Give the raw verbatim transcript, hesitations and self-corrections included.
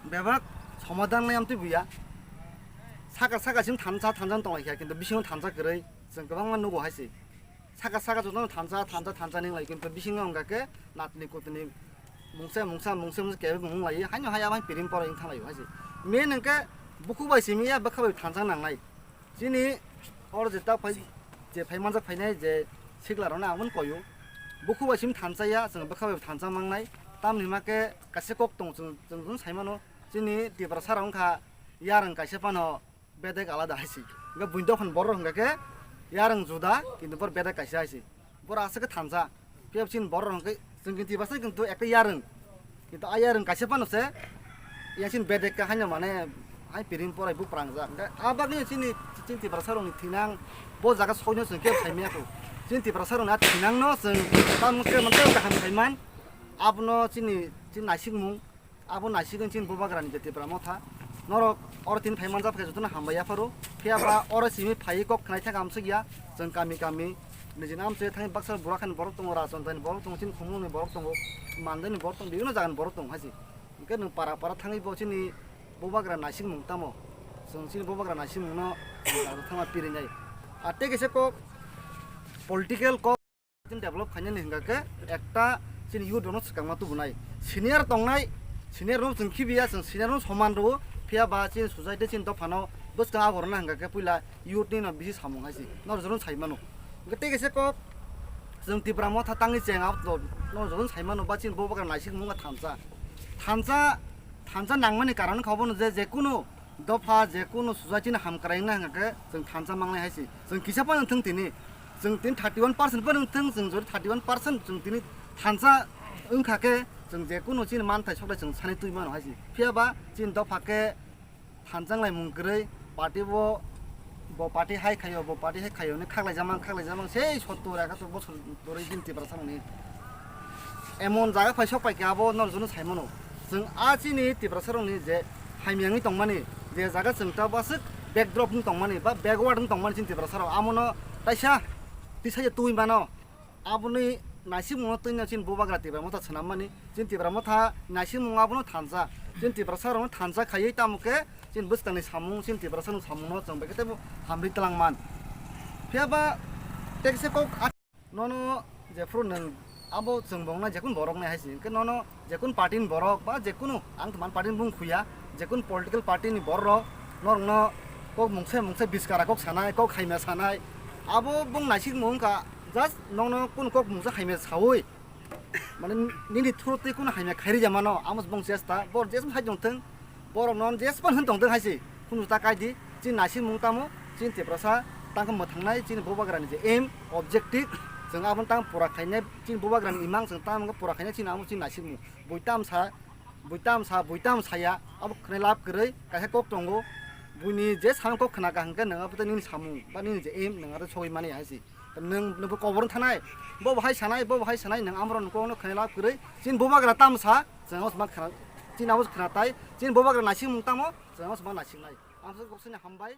Bebak somadan nai amtwi buya. Saka saka sim thansa thansa tonglaikha, kintu bisingo thansa kwrwi chwng kwbangma nugo hai se. Saka saka jotono thansa thansa thansa ninglai, kintu bisingo wngkha khe natni kutni mungsa mungsa mungsa mungsa kebeng wnglaio, haino hai abo hai piring pora wng thanglaio hai se. Main hwnkhe bukhuk bai simi ya bwkha bai thansa nangnai. Chini oro je ta phai, je phai manjak phainai je sikla rokno ang koyo. Bukhuk bai sim thansa ya, chwng bwkha bai thansa mangnai. Tamni hima khe kaisa kok tong chwng, chwng, chwng sai mano. Chini Tiprasa rok wngkha yarwng kaisa phano bedek alada hai se. Hwnkhe buini dophani borok rok hwnkha khe yarwng juda, kintu bor bedek kaisa hai se. Bor aswk khe thansa. Phiya chini borok rok hwnkhe chwng kinti basa kintu ekta yarwng. Kintu a yarwng kaisa phano se yang chini bedek khe haino mane hai piring porai bo prangjak. Hwnkhe a bagwi chini, chini Tiprasa rokni thinang bo jaga soino chwng khe phaimaya kho. Chini Tiprasa rokni a thinangno chwng tamo khe mantei kaham khaiman. Abono chini, chini naisikmung. Abo naisigwi chini Bubagrani je Tipra Motha. Norok oro tini phai manjak khe jotono hambai yapharo. Phiya ba oro simi phaiwi kok khnai thangkha amswk ya. Chwng kami kami nijini amchwi thangwi baksa Burakhani borok tongo, Rajantaini borok tongo, chini Khumulungni borok tongo, Mandaini borok tongo, bibhinno jagani borok tongo hai se. Hwnkhe nwng para para thangwi bo chini Bubagra naisigmung tamo? Chwng chini Bubagra naisigmungno thangma pirinai. Ar tei kaisa kok political kok. Chini develop khainani hwnkha khe ekta chini youth rokno swkangma tubunai. Senior tongnai, senior rokno chwng khibiya, chwng senior rokno soman rwo, phiya ba chini society chini dophano bwskang ago rwna hwnkha khe puila youth ni no bisi samung hai se. Noro jotono sai mano. Hwnkhe tei kaisa kok chwng Tipra Motha tangwi cheng abo to noro jotono sai mano ba chini Bubagra naisikmung wngkha thansa. Thansa, thansa nangmani karon kha obono je, je kunu dopha, je kunu society ni hamkraina hwnkha khe chwng thansa mangnai hai se. Chwng kisa phano thwng tini, chwng tini thirty one percent phano thwng, chwng jodi thirty one percent chwng tini thansa wngkha khe chwng je kunu chini manthai sokdai chwng sanai twi mano hai se. Phiya ba chini dopha khe thansa wnglaimung kwrwi, party bo, bo party hai khaio, bo party hai khaio hwnwi khaklai jamang, khaklai jamang sei sottor ekator bosor torwi chini Tiprasa rokni emon jaga phai sok pai khe abo noro jotono sai mano. Chwng a chini Tiprasa rokni je hamya wngwi tongmani, je jaga chwng ta bwswk backdrop wng tongmani ba backward wng tongmani chini Tiprasa rok, amono taisa tisa ya twi mano. Aboni naisikmungno twino chini Bubagra Tipra Motha swnammani, chini Tipra Motha naisikmung abono thansa. Chini Tiprasa rokno thansa khaiwi tamo khe chini bwskangni samung, chini Tiprasa rokni samungno chwng bai khe teibo hamri twlang man. Phiya ba tekse kok Nono jephuru nwng abo chwng bo wngnai jekun borok nai hai se, hwnkhe nono jekun party ni borok ba jekunu ang tongmani party ni bung khuya, jekun political party ni borok rok norokno kok mungsa mungsa biskara kok sanai, kok haimya sanai, abo bung naisik mung wngkha, just nono kunu kok mungsa haimya saui, mane nini through twi kunu haimya khairi ya mano, amo se bung chesta, bor jesma hai tongthwng. Borok no jespan hwn tongthwng hai se, khunu ta kai di, chini naisik mung tamo, chini Tiprasa tangkhe mwthangnai, chini Bubagrani je aim, objective, chwng abono tang pura khainai, chini Bubagrani imang chwng tamo pura khainai, chini amo chini naisik mung. Bui tam sa, bui tam sa, bui tam saya, abo khwnai lab kwrwi, kaisa kok tongo, buini je samung kok khna kaham khe nwng abo tei nini samung, ba nini je aim, nwng aro sogwi mani hai se. Nwng, nwng bo kobor wng thanai, bo bo hai sanai, bo bo hai sanai, nwng amorok ni kok no khwnai lab kwrwi, chini Bubagra tam sa, Chwng abo se ma khna, chini abo se khna tai, chini Bubagra naisik mung tamo, chwng abo se ma naisik nai. Ang se kok sini hambai.